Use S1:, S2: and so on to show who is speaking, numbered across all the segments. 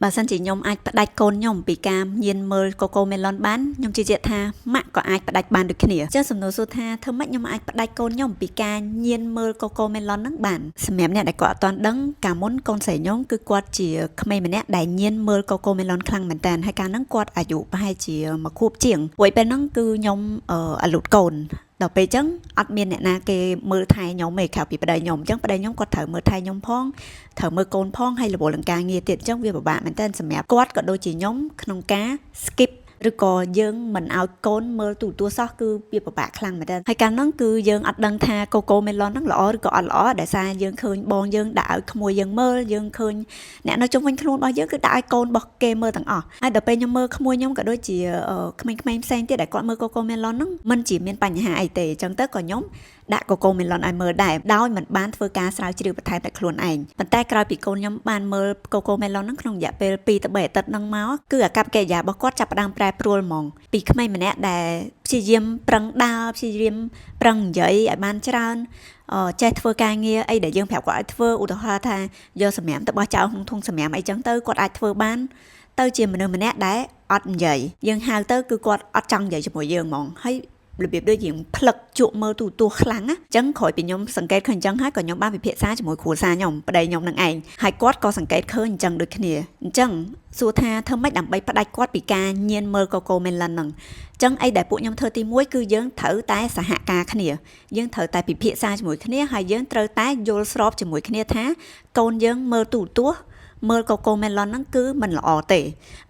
S1: បើសិនជាខ្ញុំអាចផ្ដាច់កូនខ្ញុំពីការញៀនមើល CoComelon បានខ្ញុំជឿជាក់ថាម៉ាក់ក៏អាចផ្ដាច់បានដូចគ្នាចឹងសំណួរសួរថាធ្វើម៉េចខ្ញុំអាចផ្ដាច់កូនខ្ញុំពីការញៀនមើល CoComelon ហ្នឹងបានសម្រាប់អ្នកដែលគាត់អត់ទាន់ដឹងកាលមុនកូនស្រីខ្ញុំគឺគាត់ជាក្មេងម្នាក់ដែលញៀនមើល CoComelon ខ្លាំងមែនតើហើយកាលហ្នឹងគាត់អាយុប្រហែលជាមួយខួបជាងព្រោះពេលហ្នឹងគឺខ្ញុំអលូតកូនដល់ពេលអញ្ចឹងអត់មានអ្នកណាគេមើលថែខ្ញុំទេក្រៅពីប្តីខ្ញុំអញ្ចឹងប្តីខ្ញុំគាត់ត្រូវមើលថែខ្ញុំផងត្រូវមើលកូនផងហើយរវល់នឹងការងារទៀតអញ្ចឹងវាពិបាកមែនតើសម្រាប់គាត់ក៏ដូចជាខ្ញុំក្នុងការ skip ឬក៏យើងមិនឲ្យកូនមើលទូរទស្សន៍សោះគឺវាពិបាកខ្លាំងមែនតើហើយកាលហ្នឹងគឺយើងអត់ដឹងថាCoComelon ហ្នឹងល្អឬក៏អត់ល្អដោយសារយើងឃើញបងយើងដាក់ឲ្យក្មួយយើងមើលយើងឃើញអ្នកនៅជុំវិញខ្លួនរបស់យើងគឺដាក់ឲ្យកូនរបស់គេមើលទាំងអស់ហើយដល់ពេលខ្ញុំមើលក្មួយខ្ញុំក៏ដូចជាក្មេងៗផ្សេងទៀតដែលគាត់មើល CoComelon ហ្នឹងមិនជាមានបញ្ហាអីទេអញ្ចឹងទៅក៏ខ្ញុំដាក់ CoComelon ឲ្យមើលដែរដោយមិនបានធ្វើការស្រាវជ្រាវបន្ថែមតែខ្លួនឯងប៉ុន្តែក្រោយពីកូនខ្ញុំបានមើល CoComelon ហ្នឹងក្នុងរយៈពេល2ទៅ3អាទិត្យហ្នឹងមកគឺអាកប្បកិរិយារបស់គាត់ចាប់ផ្ដើមប្រែប្រួលហ្មងពីក្មេងម្នាក់ដែលព្យាយាមប្រឹងដើរព្យាយាមប្រឹងនិយាយឲ្យបានច្រើនចេះធ្វើការងារអីដែលយើងប្រាប់គាត់ឲ្យធ្វើឧទាហរណ៍ថាយកសម្រាមទៅបោះចោលក្នុងធុងសម្រាមអីចឹងទៅគាត់អាចធ្វើបានទៅជាមនុស្សម្នាក់ដែលអត់និយាយយើងហៅទៅគឺគាត់អត់ចង់និយាយជាមួយយើងហ្មងហើយរបៀបដូចជាងផ្លឹកជក់មើលទូរទស្សន៍ខ្លាំងណាអញ្ចឹងក្រោយពីខ្ញុំសង្កេតឃើញអញ្ចឹងហើយក៏ខ្ញុំបានពិភាក្សាជាមួយគ្រួសារខ្ញុំប្តីខ្ញុំនឹងឯងហើយគាត់ក៏សង្កេតឃើញអញ្ចឹងដូចគ្នាអញ្ចឹងសួរថាធ្វើម៉េចដើម្បីផ្ដាច់គាត់ពីការញៀនមើល CoComelon ហ្នឹងចឹងអីដែលពួកខ្ញុំធ្វើទី1គឺយើងត្រូវតែសហការគ្នាយើងត្រូវតែពិភាក្សាជាមួយគ្នាហើយយើងត្រូវតែយល់ស្របជាមួយគ្នាថាកូនយើងមើលទូរទស្សន៍មើល CoComelon ហ្នឹងគឺមិនល្អទ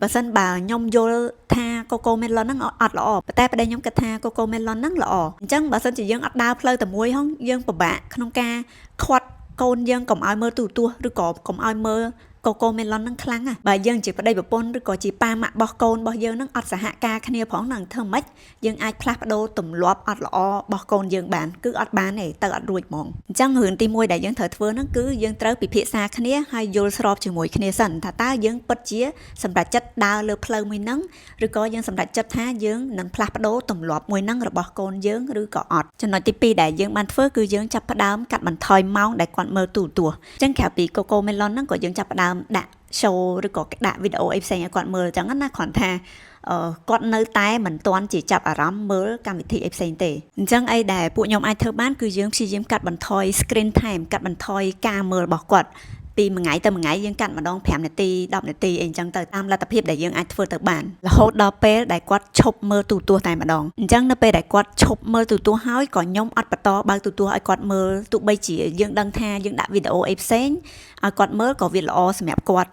S1: េបើសិនបើខ្ញុំយល់ថា CoComelon ហ្នឹងអត់ល្អប៉ុន្តែប្តីខ្ញុំគិតថា CoComelon ហ្នឹងល្អអញ្ចឹងបើសិនជាយើងអត់ដើរផ្លូវតែមួយហងយើងពិបាកក្នុងការខាត់កូនយើងកុំឲ្យមើលទូរទស្សន៍ឬក៏កុំឲ្យមើល CoComelon ហ្នឹងខ្លាំងណាស់បើយើងជាប្តីប្រពន្ធឬក៏ជាប៉ាម៉ាក់របស់កូនរបស់យើងហ្នឹងអត់សហការគ្នាផងហ្នឹងធ្វើម៉េចយើងអាចផ្លាស់ប្ដូរទម្លាប់អត់ល្អរបស់កូនយើងបានគឺអត់បានទេទៅអត់រួចហ្មងអញ្ចឹងរឿងទី1ដែលយើងត្រូវធ្វើហ្នឹងគឺយើងត្រូវពិភាក្សាគ្នាហើយយល់ស្របជាមួយគ្នាសិនថាតើយើងពិតជាសម្រេចចិត្តដើរលើផ្លូវមួយហ្នឹងឬក៏យើងសម្រេចចិត្តថាយើងនឹងផ្លាស់ប្ដូរទម្លាប់មួយហ្នឹងរបស់កូនយើងឬក៏អត់ចំណុចទី2ដែលយើងបានធ្វើគឺយើងចាប់ផ្ដើមកាត់បន្ថយម៉ោងដែលគាត់មើលទូរទស្សន៍អញ្ចឹងក្រៅពី CoComelon ហ្នឹងក៏យើងចាប់ផ្ដើមដាក់ show ឬក៏ដាក់វីដេអូអីផ្សេងឲ្យគាត់មើលអញ្ចឹងណាគ្រាន់ថាគាត់នៅតែមិនទាន់ជាចាប់អារម្មណ៍មើលកម្មវិធីអីផ្សេងទេអញ្ចឹងអីដែលពួកខ្ញុំអាចធ្វើបានគឺយើងព្យាយាមកាត់បន្ថយ screen time កាត់បន្ថយការមើលរបស់គាត់ពីមួយថ្ងៃទៅមួយថ្ងៃយើងកាត់ម្ដង5នាទី10នាទីអីអញ្ចឹងទៅតាមលទ្ធភាពដែលយើងអាចធ្វើទៅបានរហូតដល់ពេលដែលគាត់ឈប់មើលទូរទស្សន៍តែម្ដងអញ្ចឹងនៅពេលដែលគាត់ឈប់មើលទូរទស្សន៍ហើយក៏ខ្ញុំអត់បន្តបើកទូរទស្សន៍ឲ្យគាត់មើលទោះបីជាយើងដឹងថាយើងដាក់វីដេអូអីផ្សេងឲ្យគាត់មើលក៏វាល្អសម្រាប់គាត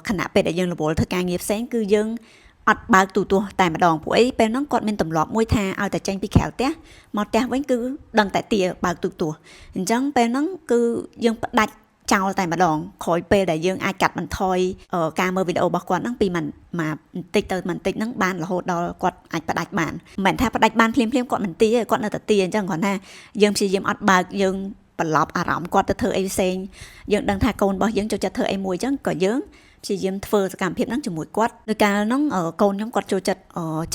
S1: ់ខណៈពេលដែលយើងរវល់ធ្វើការងារផ្សេងគឺយើងអត់បើកទូរទស្សន៍តែម្ដងព្រោះអីពេលហ្នឹងគាត់មានទម្លាប់មួយថាឲ្យតែចេញពីក្រៅផ្ទះមកផ្ទះវិញគឺដឹងតែទាបើកទូរទស្សន៍អញ្ចឹងពេលហ្នឹងគឺយើងផ្ដាច់ចោលតែម្ដងក្រោយពេលដែលយើងអាចកាត់បន្ថយការមើលវីដេអូរបស់គាត់ហ្នឹងពីមួយបន្តិចទៅបន្តិចហ្នឹងបានរហូតដល់គាត់អាចផ្ដាច់បានមិនមែនថាផ្ដាច់បានភ្លាមភ្លាមគាត់មិនទាទេគាត់នៅតែទាអញ្ចឹងគ្រាន់ថាយើងព្យាយាមអត់បើកយើងបន្លប់អារម្មណ៍គាត់ទៅធ្វើអីផ្សេងយើងដឹងថាកូនរបស់យើងចូលចិត្តធ្វើអីមួយអញ្ចឹងក៏យើងព្យាយាមធ្វើសកម្មភាពហ្នឹងជាមួយគាត់ដោយកាលហ្នឹងកូនខ្ញុំគាត់ចូលចិត្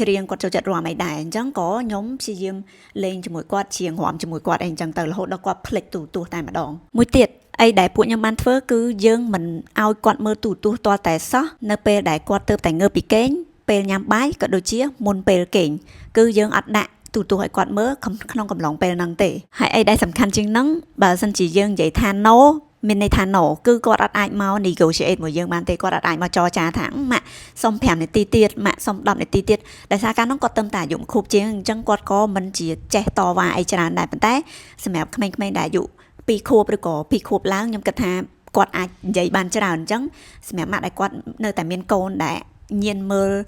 S1: តច្រៀងគាត់ចូលចិត្តរាំអីដែរអញ្ចឹងក៏ខ្ញុំព្យាយាមលេងជាមួយគាត់ច្រៀងរាំជាមួយគាត់អីអញ្ចឹងទៅរហូតដល់គាត់ភ្លេចទូរទស្សន៍តែម្ដងមួយទៀតអីដែលពួកខ្ញុំបានធ្វើគឺយើងមិនឲ្យគាត់មើលទូរទស្សន៍ទាល់តែសោះនៅពេលដែលគាត់ទើបតែងើបពីគេងពេលញ៉ាំបាយក៏ដូចជាមុនពេលគេងគឺយើងអត់ដាក់ទូរទស្សន៍ឲ្យគាត់មើលក្នុងកំឡុងពេលហ្នឹងទេហើយអីដែលសំខាន់ជាងហ្នឹងបើសិនជាយើងនិយាយថា no មានន័យថា no គឺគាត់អត់អាចមក negotiate មួយយើងបានទេគាត់អត់អាចមកចរចាថាម៉ាក់សុំ5នាទីទៀតម៉ាក់សុំ10នាទីទៀតដោយសារកាលនោះគាត់ទៅតែអាយុខូបជាងអញ្ចឹងគាត់ក៏មិនជាចេះតវ៉ាអីច្រើនដែរប៉ុន្តែសម្រាប់ក្មេងៗដែលអាយុ2ខួបឬក៏2ខួបឡើងខ្ញុំគិតថាគាត់អាចនិយាយបានច្រើនអញ្ចឹងសម្រាប់ម៉ាក់ដែលគាត់នៅតែមានកូនដែលញៀនមើល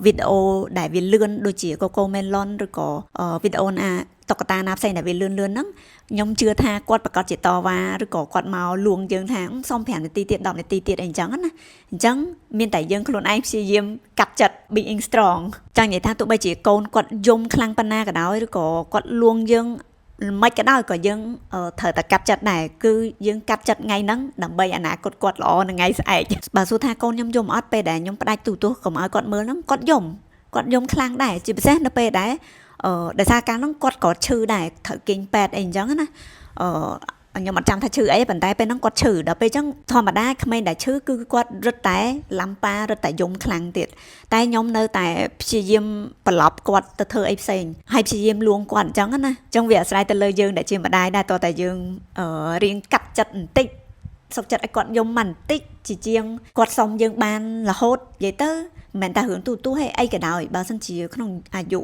S1: វីដេអូដែលវាលឿនដូចជា CoComelon ឬក៏វីដេអូណាតុក្កតាណាផ្សេងដែលវាលឿនលឿនហ្នឹងខ្ញុំជឿថាគាត់ប្រកាសជាតវ៉ាឬក៏គាត់មកលួងយើងថាសុំ5នាទីទៀត10នាទីទៀតអីអញ្ចឹងណាអញ្ចឹងមានតែយើងខ្លួនឯងព្យាយាមកាត់ចិត្ត being strong ចង់និយាយថាទោះបីជាកូនគាត់យំខ្លាំងប៉ុណ្ណាក៏ដោយឬក៏គាត់លួងយើងមិនក៏ដោយក៏យើងត្រូវតែកាត់ចិត្តដែរគឺយើងកាត់ចិត្តថ្ងៃហ្នឹងដើម្បីអនាគតគាត់ល្អនៅថ្ងៃស្អែកបើសួរថាកូនខ្ញុំយំអត់ពេលដែលខ្ញុំផ្ដាច់ទូរទស្សន៍កុំឲ្យគាត់មើលហ្នឹងគាត់យំគាត់យំខ្លាំងដែរជាពិសេសនៅពេលដែលដោយសារកាលហ្នឹងគាត់ក៏ឈឺដែរត្រូវគេងពេទ្យអីអញ្ចឹងណាអឺ ខ្ញុំអត់ចាំថាឈឺអីប៉ុន្តែពេលហ្នឹងគាត់ឈឺដល់ពេលអញ្ចឹងធម្មតាក្មេងដែលឈឺគឺគាត់រឹតតែឡាំប៉ារឹតតែយំខ្លាំងទៀតតែខ្ញុំនៅតែព្យាយាមប្រឡប់គាត់ទៅធ្វើអីផ្សេងហើយព្យាយាមលួងគាត់អញ្ចឹងណាអញ្ចឹងវាអាស្រ័យទៅលើយើងដែលជាម្ដាយដែរតើតែយើងរៀងកាត់ចិត្តបន្តិចសុខចិត្តឲ្យគាត់យំមិនបន្តិចជាជាងគាត់សុំយើងបានរហូតនិយាយទៅមិនមែនតែរឿងទូទួហេអីក៏ដោយបើសិនជាក្នុងអាយុ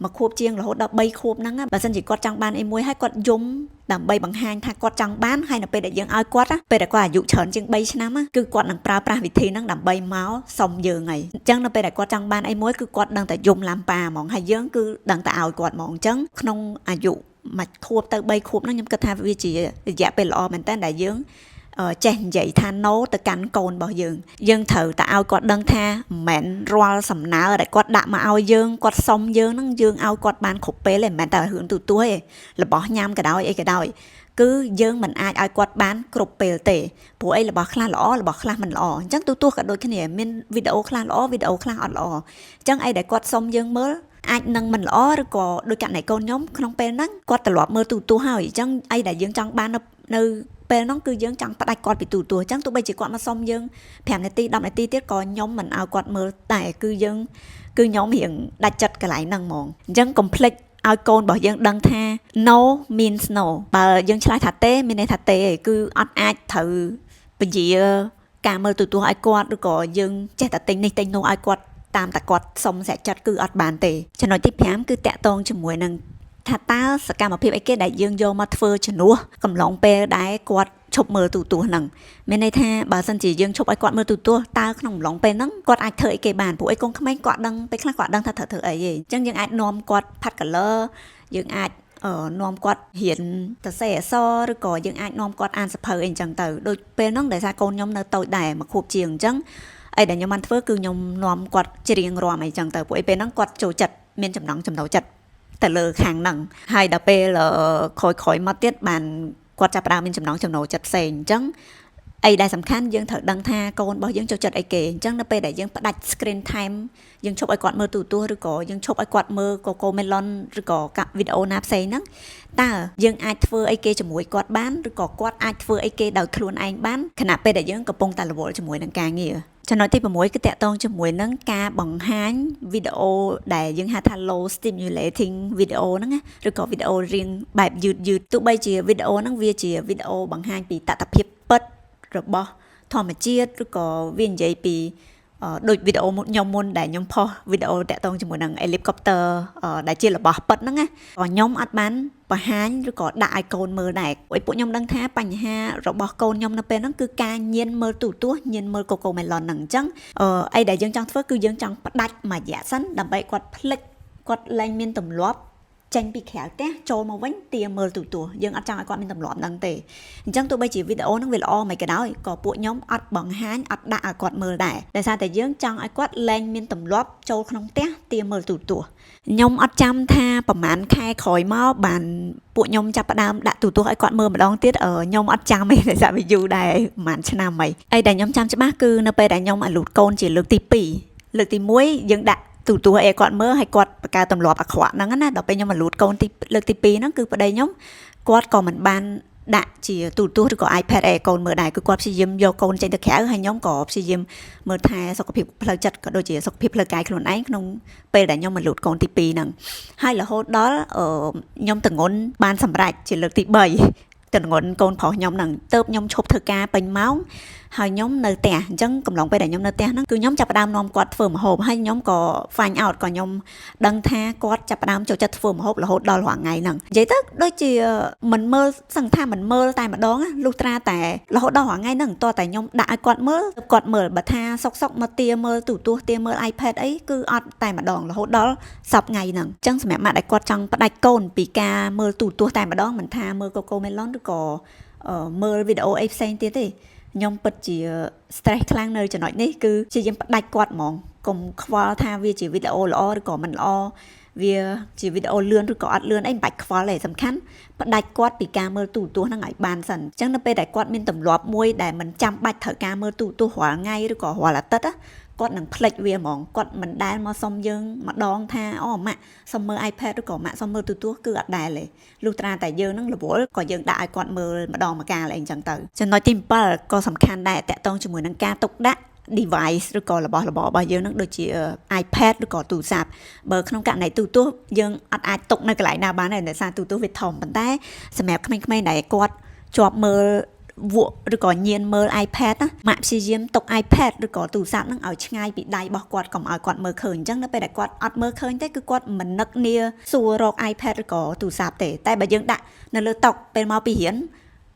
S1: មួយខួបជាងរហូតដល់3ខួបហ្នឹងបើសិនជាគាត់ចង់បានអីមួយហើយគាត់យំដើម្បីបង្ហាញថាគាត់ចង់បានហើយនៅពេលដែលយើងឲ្យគាត់ពេលដែលគាត់អាយុច្រើនជាង3ឆ្នាំគឺគាត់នឹងប្រើប្រាស់វិធីហ្នឹងដើម្បីមកសុំយើងហើយអញ្ចឹងនៅពេលដែលគាត់ចង់បានអីមួយគឺគាត់ដឹងតែយំឡាំប៉ាហ្មងហើយយើងគឺដឹងតែឲ្យគាត់ហ្មងអញ្ចឹងក្នុងអាយុមួយខួបទៅ3ខួបហ្នឹងខ្ញុំគិតថាវាជារយៈពេលល្អមែនតើដែលយើងចេះនិយាយថា no ទៅកាន់កូនរបស់យើងយើងត្រូវតែឲ្យគាត់ដឹងថាមិនមែនរាល់សំណើដែលគាត់ដាក់មកឲ្យយើងគាត់សុំយើងហ្នឹងយើងឲ្យគាត់បានគ្រប់ពេលទេមិនមែនតែរឿងទូទួទេរបស់ញ៉ាំក៏ដោយអីក៏ដោយគឺយើងមិនអាចឲ្យគាត់បានគ្រប់ពេលទេព្រោះអីរបស់ខ្លះល្អរបស់ខ្លះមិនល្អអញ្ចឹងទូទស្សន៍ក៏ដូចគ្នាមានវីដេអូខ្លះល្អវីដេអូខ្លះអត់ល្អអញ្ចឹងអីដែលគាត់សុំយើងមើលអាចនឹងមិនល្អឬក៏ដោយករណីកូនខ្ញុំក្នុងពេលហ្នឹងគាត់ត្រឡប់មើលទូទស្សន៍ហើយអញ្ចឹងអីដែលយើងចង់បាននៅពេលហ្នឹងគឺយើងចង់ផ្ដាច់គាត់ពីទូទស្សន៍អញ្ចឹងទោះបីជាគាត់មកសុំយើង5នាទី10នាទីទៀតក៏ខ្ញុំមិនឲ្យគាត់មើលតែគឺយើងគឺខ្ញុំរៀងដាច់ចិត្តកន្លែងហ្នឹងហ្មងអញ្ចឹងកុំភ្លេចឲ្យកូនរបស់យើងដឹងថា no means no បើយើងឆ្លើយថាទេមានន័យថាទេគឺអត់អាចត្រូវពជាការមើលទូទស្សន៍ឲ្យគាត់ឬក៏យើងចេះតែទិញនេះទិញនោះឲ្យគាត់តាមតែគាត់សុំស្រេចចិត្តគឺអត់បានទេចំណុចទី5គឺតាក់ទងជាមួយនឹងថាតើសកម្មភាពអីគេដែលយើងយកមកធ្វើជំនួសកំឡុងពេលដែលគាត់ឈប់មើលទូទស្សន៍ហ្នឹងមានន័យថាបើសិនជាយើងឈប់ឲ្យគាត់មើលទូទស្សន៍តើក្នុងកំឡុងពេលហ្នឹងគាត់អាចធ្វើអីគេបានព្រោះអីកូនក្មេងគាត់ដឹងពេលខ្លះគាត់ដឹងថាត្រូវធ្វើអីទេអញ្ចឹងយើងអាចនាំគាត់ផាត់ color យើងអាចនាំគាត់រៀនសរសេរអក្សរឬក៏យើងអាចនាំគាត់អានសៀវភៅអីអញ្ចឹងទៅដូចពេលហ្នឹងដោយសារកូនខ្ញុំនៅតូចដែរមួយខួបជាងអញ្ចឹងអីដែលខ្ញុំបានធ្វើគឺខ្ញុំនាំគាត់ច្រៀងរាំអីចឹងទៅព្រោះអីពេលហ្នឹងគាត់ចូលចិត្តមានចំណង់ចំណូលចិត្តទៅលើខាងហ្នឹងហើយដល់ពេលក្រោយក្រោយមកទៀតបានគាត់ចាប់ផ្ដើមមានចំណង់ចំណូលចិត្តផ្សេងអញ្ចឹងអីដែលសំខាន់យើងត្រូវដឹងថាកូនរបស់យើងចូលចិត្តអីគេអញ្ចឹងនៅពេលដែលយើងផ្ដាច់ screen time យើងឈប់ឲ្យគាត់មើលទូរទស្សន៍ឬក៏យើងឈប់ឲ្យគាត់មើល CoComelon ឬក៏វីដេអូណាផ្សេងហ្នឹងតើយើងអាចធ្វើអីគេជាមួយគាត់បានឬក៏គាត់អាចធ្វើអីគេដោយខ្លួនឯងបានខណៈពេលដែលយើងកំពុងតែរវល់ជាមួយនឹងការងារចំណុចទី6គឺតាក់ទងជាមួយនឹងការបង្ហាញវីដេអូដែលយើងហៅថា low stimulating video ហ្នឹងណាឬក៏វីដេអូរៀងបែបយឺតយឺតទោះបីជាវីដេអូហ្នឹងវាជាវីដេអូបង្ហាញពីតថភាពពិតរបស់ធម្មជាតិឬក៏វានិយាយពីដូចវីដេអូខ្ញុំមុនដែលខ្ញុំផុសវីដេអូតាក់ទងជាមួយនឹង helicopter ដែលជារបស់ពិតហ្នឹងណាក៏ខ្ញុំអត់បានបង្ហាញឬក៏ដាក់ឲ្យកូនមើលដែរព្រោះពួកខ្ញុំដឹងថាបញ្ហារបស់កូនខ្ញុំនៅពេលហ្នឹងគឺការញៀនមើលទូរទស្សន៍ញៀនមើល CoComelon ហ្នឹងអញ្ចឹងអីដែលយើងចង់ធ្វើគឺយើងចង់ផ្ដាច់មួយរយៈសិនដើម្បីគាត់ភ្លេចគាត់លែងមានទម្លាប់ចេញពីក្រៅផ្ទះចូលមកវិញទាមើលទូទស្សន៍យើងអត់ចង់ឲ្យគាត់មានទម្លាប់ហ្នឹងទេអញ្ចឹងទោះបីជាវីដេអូហ្នឹងវាល្អមិនក៏ដោយក៏ពួកខ្ញុំអត់បង្ហាញអត់ដាក់ឲ្យគាត់មើលដែរដោយសារតែយើងចង់ឲ្យគាត់លែងមានទម្លាប់ចូលក្នុងផ្ទះទាមើលទូរទស្សន៍ខ្ញុំអត់ចាំថាប្រហែលខែក្រោយមកបានពួកខ្ញុំចាប់ផ្ដើមដាក់ទូរទស្សន៍ឲ្យគាត់មើលម្ដងទៀតខ្ញុំអត់ចាំទេដោយសារវាយូរដែរប្រហែលឆ្នាំហើយអីដែលខ្ញុំចាំច្បាស់គឺនៅពេលដែលខ្ញុំអាលូតកូនជាលើកទី2លើកទី1យើងដាក់ទូទស្សន៍ឲ្យគាត់មើលឲ្យគាត់បង្កើតទម្លាប់អាក្រក់ហ្នឹងណាដល់ពេលខ្ញុំមកលូតកូនទីលើកទី2ហ្នឹងគឺប្តីខ្ញុំគាត់ក៏មិនបានដាក់ជាទូរទស្សន៍ឬក៏ iPad ឲ្យកូនមើលដែរគឺគាត់ព្យាយាមយកកូនចេញទៅក្រៅហើយខ្ញុំក៏ព្យាយាមមើលថែសុខភាពផ្លូវចិត្តក៏ដូចជាសុខភាពផ្លូវកាយខ្លួនឯងក្នុងពេលដែលខ្ញុំមកលូតកូនទី2ហ្នឹងហើយរហូតដល់ខ្ញុំតងន់បានសម្រេចជាលើកទី3តងន់កូនប្រុសខ្ញុំហ្នឹងទៅខ្ញុំឈប់ធ្វើការពេញម៉ោងហើយខ្ញុំនៅផ្ទះអញ្ចឹងកំឡុងពេលដែលខ្ញុំនៅផ្ទះហ្នឹងគឺខ្ញុំចាប់ផ្ដើមនាំគាត់ធ្វើម្ហូបហើយខ្ញុំក៏ find out ក៏ខ្ញុំដឹងថាគាត់ចាប់ផ្ដើមចូលចិត្តធ្វើម្ហូបរហូតដល់រាល់ថ្ងៃហ្នឹងនិយាយទៅដូចជាមិនមើលសឹងថាមិនមើលតែម្ដងលុះត្រាតែរហូតដល់រាល់ថ្ងៃហ្នឹងតោះតែខ្ញុំដាក់ឲ្យគាត់មើលគាត់មើលបើថាសុកសុកមកទាមើលទូរទស្សន៍ទាមើល iPad អីគឺអត់តែម្ដងរហូតដល់សប្ថ្ងៃហ្នឹងអញ្ចឹងសម្រាប់ម៉ាក់ដែលគាត់ចង់ផ្ដាច់កូនពីការមើលទូរទស្សន៍តែម្ដងមិនថាមើល CoComelon ឬក៏មើលវីដេអូអីផ្សេងទៀតទេខ្ញុំពិតជា stress ខ្លាំងនៅចំណុចនេះគឺព្យាយាមផ្ដាច់គាត់ហ្មងកុំខ្វល់ថាវាជាវីដេអូល្អឬក៏មិនល្អ វាជាវីដេអូលឿនឬក៏អត់លឿនអីមិនបាច់ខ្វល់ទេសំខាន់ផ្ដាច់គាត់ពីការមើលទូរទស្សន៍ហ្នឹងឲ្យបានសិនអញ្ចឹងនៅពេលដែលគាត់មានទម្លាប់មួយដែលមិនចាំបាច់ត្រូវការមើលទូរទស្សន៍រាល់ថ្ងៃឬក៏រាល់អាទិត្យណាគាត់នឹងភ្លេចវាហ្មងគាត់មិនដែលមកសុំយើងម្ដងថាអូម៉ាក់សុំមើល iPad ឬក៏ម៉ាក់សុំមើលទូរទស្សន៍គឺអត់ដែលទេលុះត្រាតែយើងនឹងរវល់ក៏យើងដាក់ឲ្យគាត់មើលម្ដងម្កាលអីចឹងទៅចំណុចទី7ក៏សំខាន់ដែរតាក់ទងជាមួយនឹងការទុកដាក់ device ឬក៏របស់របររបស់យើងនឹងដូចជា iPad ឬក៏ទូរស័ព្ទបើក្នុងករណីទូរទស្សន៍យើងអត់អាចទុកនៅកន្លែងណាបានទេដោយសារទូរទស្សន៍វាធំប៉ុន្តែសម្រាប់ក្មេងៗដែលគាត់ជាប់មើលវក់ឬក៏ញៀនមើល iPad ណាម៉ាក់ព្យាយាមទុក iPad ឬក៏ទូរស័ព្ទហ្នឹងឲ្យឆ្ងាយពីដៃរបស់គាត់កុំឲ្យគាត់មើលឃើញអញ្ចឹងនៅពេលដែលគាត់អត់មើលឃើញទេគឺគាត់មិននឹកនាសួររក iPad ឬក៏ទូរស័ព្ទទេតែបើយើងដាក់នៅលើតុពេលមកពីរៀន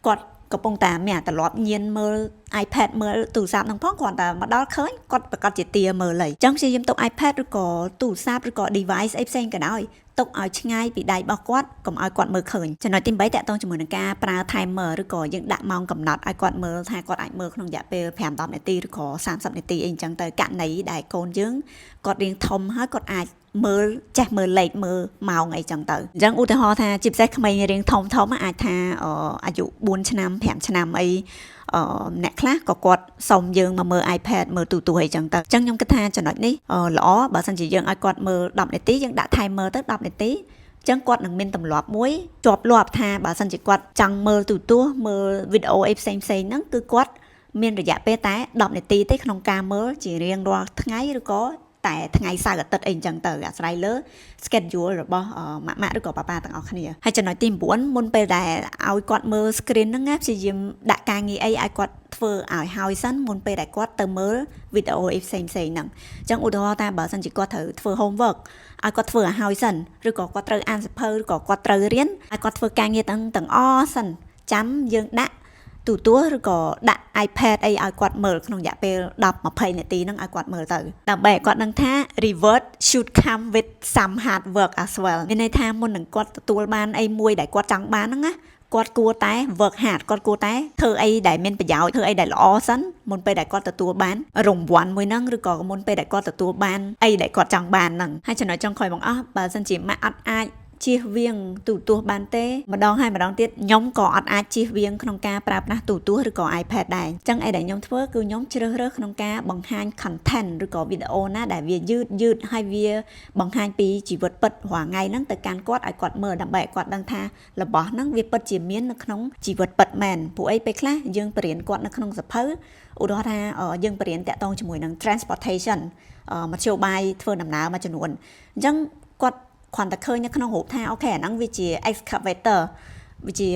S1: គាត់កំពុងតែមានអាទម្លាប់ញៀនមើល iPad មើលទូរស័ព្ទហ្នឹងផងគ្រាន់តែមកដល់ឃើញគាត់ប្រកាសជាទាមើលហើយអញ្ចឹងព្យាយាមទុក iPad ឬក៏ទូរស័ព្ទឬក៏ device អីផ្សេងក៏ដោយទុកឲ្យឆ្ងាយពីដៃរបស់គាត់កុំឲ្យគាត់មើលឃើញចំណុចទី8តាក់ទងជាមួយនឹងការប្រើ timer ឬក៏យើងដាក់ម៉ោងកំណត់ឲ្យគាត់មើលថាគាត់អាចមើលក្នុងរយៈពេល5 10នាទីឬក៏30នាទីអីអញ្ចឹងទៅករណីដែលកូនយើងគាត់រៀងធំហើយគាត់អាចមើលចេះមើលលេខមើលម៉ោងអីចឹងទៅអញ្ចឹងឧទាហរណ៍ថាជាពិសេសក្មេងរៀងធំធំអាចថាអាយុ4ឆ្នាំ5ឆ្នាំអីអឺអ្នកខ្លះក៏គាត់សុំយើងមកមើល iPad មើលទូរទស្សន៍អីចឹងទៅអញ្ចឹងខ្ញុំគិតថាចំណុចនេះល្អបើសិនជាយើងឲ្យគាត់មើល10នាទីយើងដាក់ timer ទៅ10នាទីចឹងគាត់នឹងមានទម្លាប់មួយជាប់លាប់ថាបើសិនជាគាត់ចង់មើលទូរទស្សន៍មើលវីដេអូអីផ្សេងផ្សេងហ្នឹងគឺគាត់មានរយៈពេលតែ10នាទីទេក្នុងការមើលជារៀងរាល់ថ្ងៃឬក៏តែថ្ងៃសៅរ៍អាទិត្យអីអញ្ចឹងទៅអាស្រ័យលើ schedule របស់ម៉ាក់ម៉ាក់ឬក៏ប៉ាប៉ាទាំងអស់គ្នាហើយចំណុចទី9មុនពេលដែលឲ្យគាត់មើល screen ហ្នឹងណាព្យាយាមដាក់ការងារអីឲ្យគាត់ធ្វើឲ្យហើយសិនមុនពេលដែលគាត់ទៅមើលវីដេអូអីផ្សេងផ្សេងហ្នឹងអញ្ចឹងឧទាហរណ៍ថាបើសិនជាគាត់ត្រូវធ្វើ homework ឲ្យគាត់ធ្វើឲ្យហើយសិនឬក៏គាត់ត្រូវអានសៀវភៅឬក៏គាត់ត្រូវរៀនឲ្យគាត់ធ្វើការងារទាំងទាំងអស់សិនចាំយើងដាក់ទូទស្សន៍ឬក៏ដាក់ iPad អីឲ្យគាត់មើលក្នុងរយៈពេល10 20នាទីហ្នឹងឲ្យគាត់មើលទៅដើម្បីឲ្យគាត់ដឹងថា reward should come with some hard work as well មានន័យថាមុននឹងគាត់ទទួលបានអីមួយដែលគាត់ចង់បានហ្នឹងណាគាត់គួរតែ work hard គាត់គួរតែធ្វើអីដែលមានប្រយោជន៍ធ្វើអីដែលល្អសិនមុនពេលដែលគាត់ទទួលបានរង្វាន់មួយហ្នឹងឬក៏មុនពេលដែលគាត់ទទួលបានអីដែលគាត់ចង់បានហ្នឹងហើយចំណុចចុងក្រោយបងអស់បើសិនជាម៉ាក់អត់អាចជៀសវាងទូរទស្សន៍បានទេម្ដងហើយម្ដងទៀតខ្ញុំក៏អត់អាចជៀសវាងក្នុងការប្រើប្រាស់ទូរទស្សន៍ឬក៏ iPad ដែរអញ្ចឹងអីដែលខ្ញុំធ្វើគឺខ្ញុំជ្រើសរើសក្នុងការបង្ហាញ content ឬក៏វីដេអូណាដែលវាយឺតយឺតហើយវាបង្ហាញពីជីវិតពិតរាល់ថ្ងៃហ្នឹងទៅកាន់គាត់ឲ្យគាត់មើលដើម្បីឲ្យគាត់ដឹងថារបស់ហ្នឹងវាពិតជាមាននៅក្នុងជីវិតពិតមែនព្រោះអីពេលខ្លះយើងបរៀនគាត់នៅក្នុងសៀវភៅឧទាហរណ៍ថាយើងបរៀនតាក់ទងជាមួយនឹង transportation មធ្យោបាយធ្វើដំណើរមួយចំនួនអញ្ចឹងគាត់គ្រាន់តែឃើញនៅក្នុងរូបថា okay អាហ្នឹងវាជា excavator វាជា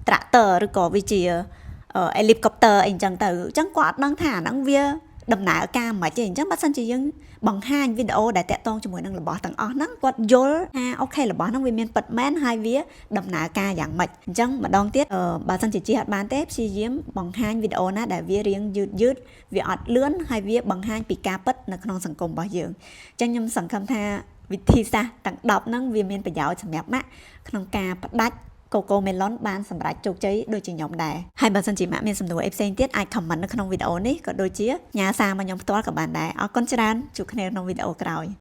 S1: tractor ឬក៏វាជា helicopter អីអញ្ចឹងទៅអញ្ចឹងគាត់អត់ដឹងថាអាហ្នឹងវាដំណើរការមិនទេអញ្ចឹងបើសិនជាយើងបង្ហាញវីដេអូដែលតាក់ទងជាមួយនឹងរបស់ទាំងអស់ហ្នឹងគាត់យល់ថា okay របស់ហ្នឹងវាមានពិតមែនហើយវាដំណើរការយ៉ាងម៉េចអញ្ចឹងម្ដងទៀតបើសិនជាជិះអត់បានទេព្យាយាមបង្ហាញវីដេអូណាដែលវារៀងយឺតយឺតវាអត់លឿនហើយវាបង្ហាញពីការពិតនៅក្នុងសង្គមរបស់យើងអញ្ចឹងខ្ញុំសង្ឃឹមថាវិធីសាស្ត្រទាំង10ហ្នឹងវាមានប្រយោជន៍សម្រាប់ម៉ាក់ក្នុងការផ្ដាច់កូកូមេឡុនបានសម្រេចជោគជ័យដូចជាខ្ញុំដែរហើយបើសិនជាម៉ាក់មានសំណួរអីផ្សេងទៀតអាច comment នៅក្នុងវីដេអូនេះក៏ដូចជាញ៉ាសារមកខ្ញុំផ្ទាល់ក៏បានដែរអរគុណច្រើនជួបគ្នាក្នុងវីដេអូក្រោយ។